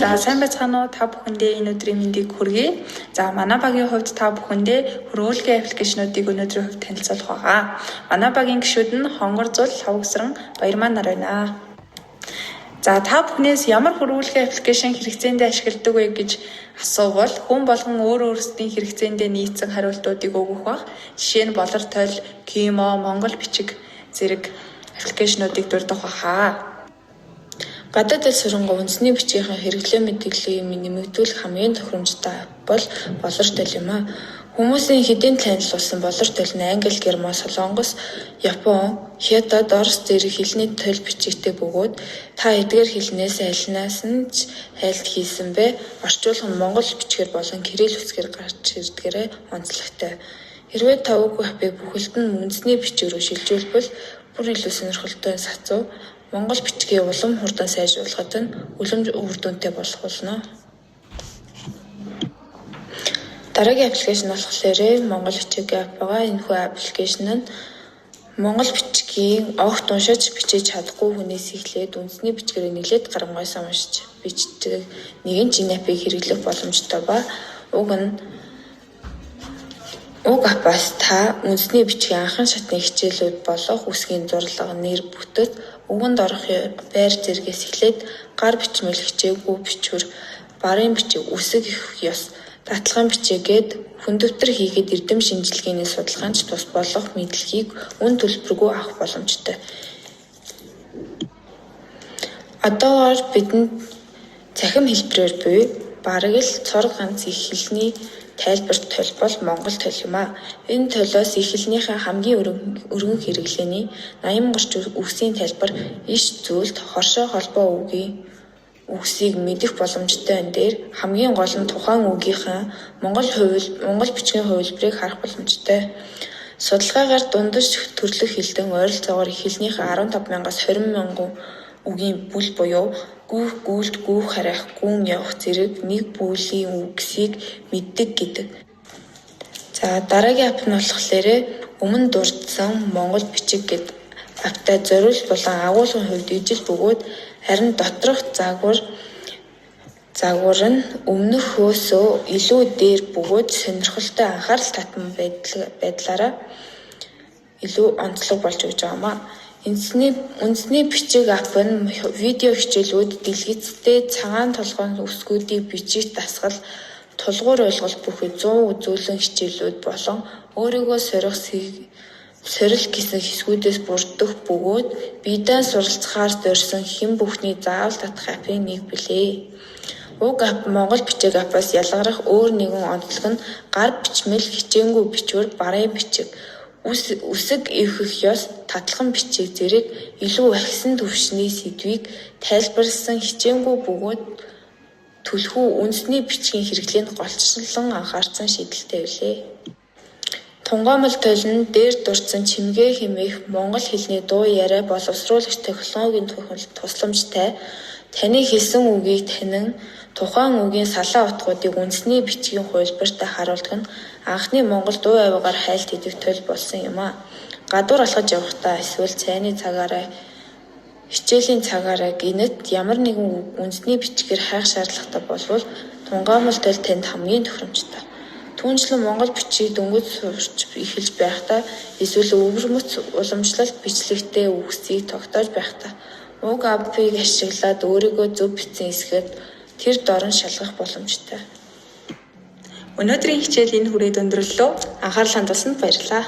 За, сайн байцгаана уу? Та бүхэндээ энэ өдрийн мэндийг хүргэе. За, манай багийн хувьд та бүхэндээ хөрвүүлгийн application уудыг өнөөдрийн хувьд танилцуулах байгаа. Манай багийн гишүүд нь Хонгор Зул, Лхавгсран, Баярмаа нар байна. За, та бүхнээс ямар хөрвүүлгийн application хэрэгцээндээ ашигладаг вэ гэж асуувал хүн болгон өөр өөрсдийн хэрэгцээндээ нийцсэн хариултуудыг өгөх байх. Жишээ нь Болор толь, Кимо, Монгол бичиг зэрэг application уудыг дурдах байхаа. Гадаад улс оронгоо үндэсний бичгийнхээ хэрэглээ мэдээллийг нэмэгдүүлэх хамгийн тохиромжтой app бол Болор толь юм аа. Хүмүүсийн хэдийн танил болсон Болор толь нь англи, герман, солонгос, япон, хятад, орос зэрэг хэлний толь бичигтэй бөгөөд та эдгээр хэлнээс алинаас нь ч хайлт хийсэн бэ, орчуулга нь монгол бичгээр болон кирилл үсгээр гарч ирдгээрээ онцлогтой. Хэрвээ та уг app ыг бүхэлд нь үндэсний бичиг рүү шилжүүлбэл бүр илүү сонирхолтой сацуу монгол бичгийг улам хурдан сайжруулахад нь үлэмж үр дүнтэй болох болно. Дараагийн application болохоор Монгол бичиг app байгаа. Энэхүү application нь монгол бичгийн огт уншиж бичиж чадахгүй хүнээс эхлээд үндэсний бичгээр нэлээд гарамгайсан уншиж бичдэг нэгэн ч энэ app ыг хэрэглэх боломжтой ба уг нь уг app аас та үндэсний бичгийн анхан шатны хичээлүүд болох үсгийн зурлага, нэр бүтэц, үгэнд орох байр зэргээс эхлээд гар бичмэл, хичээгүй бичвэр, барын бичиг, үсэг эвхэх ёс, даатгалын бичиг гээд хүндөвтөр хийхэд эрдэм шинжилгээний судалгаанд ч тус болох мэдлэгийг үнэ төлбөргүй авах боломжтой. Одоогоор бидэнд цахим хэлбэрээр буй бараг л цор ганц эх хэлний тайлбар толь бол Монгол толь юм аа. Энэ толиос эх хэлнийхээ хамгийн өргөн хэрэглээний 80 гаруй үгсийн тайлбар, иш зүйлт, хоршоо холбоо үгийн үгсийг мэдэх боломжтой дээр хамгийн гол нь тухайн үгийнхээ монгол бичгийн хувилбарыг харах боломжтой. Судалгаагаар дундаж төрлөх хэлтэн ойролцоогоор эх хэлнийхээ 15 мянгаас 20 мянган үгийн бүл буюу гүйх, гүйлт, гүйх харайх, гүн явах зэрэг нэг бүлийн үгсийг мэддэг гэдэг. За, дараагийн app нь болохоор өмнө дурдсан Монгол бичиг гээд app тай зориулт болон агуулгын хувьд ижил бөгөөд харин доторх загвар нь өмнөхөөсөө илүү дээр бөгөөд сонирхолтой, анхаарал татмаар байдлаараа илүү онцлог болж өгч байгаа юм аа. Үндэсний бичиг app нь видео хичээлүүд, дэлгэцтэй цагаан толгойн үсгүүдийг бичих дасгал, тулгуур ойлголт бүхий 100 үзүүлэн хичээлүүд болон өөрийгөө сорих сорил гэсэн хэсгүүдээс бүрдэх бөгөөд биедээ суралцахаар зорьсон хэн бүхний заавал татах app ын нэг билээ. Уг app Монгол бичиг app аас ялгарах өөр нэгэн онцлог нь гар бичмэл, хичээнгүй бичвэр, барын бичиг, үсэг эвхэх ёс, таталган бичиг зэрэг илүү ахисан түвшний сэдвийг тайлбарласан хичээнгүй бөгөөд түлхүү үндэсний бичгийн хэрэглээнд голчлон анхаарсан шийдэлтэй билээ. Тунгаамал толь нь дээр дурдсан Чимгээ хэмээх монгол хэлний дуу яриа боловсруулагч технологийн тусламжтай таны хэлсэн үгийг танин тухайн үгийн салаа утгуудыг үндэсний бичгийн хувилбартай харуулдаг нь анхны монгол дуу авигаар хайлт хийдэг толь болсон юм аа. Гадуур алхаж явахдаа эсвэл цайны цагаараа, хичээлийн цагаараа гэнэт ямар нэгэн үг үндэсний бичгээр хайх шаардлагатай болбол Тунгаамал толь танд хамгийн тохиромжтой. Түүнчлэн монгол бичгийг дөнгөж сурч эхэлж байхдаа эсвэл өвөрмөц уламжлалт бичлэгтэй үгсийг тогтоож байхдаа уг app ыг ашиглаад өөрийгөө зөв бичсэн эсэхээ тэр дорн шалгах боломжтой. Өнөөдрийн хичээл энэ хүрээд өндөрлөлөө. Анхаарал хандуулсанд баярлалаа.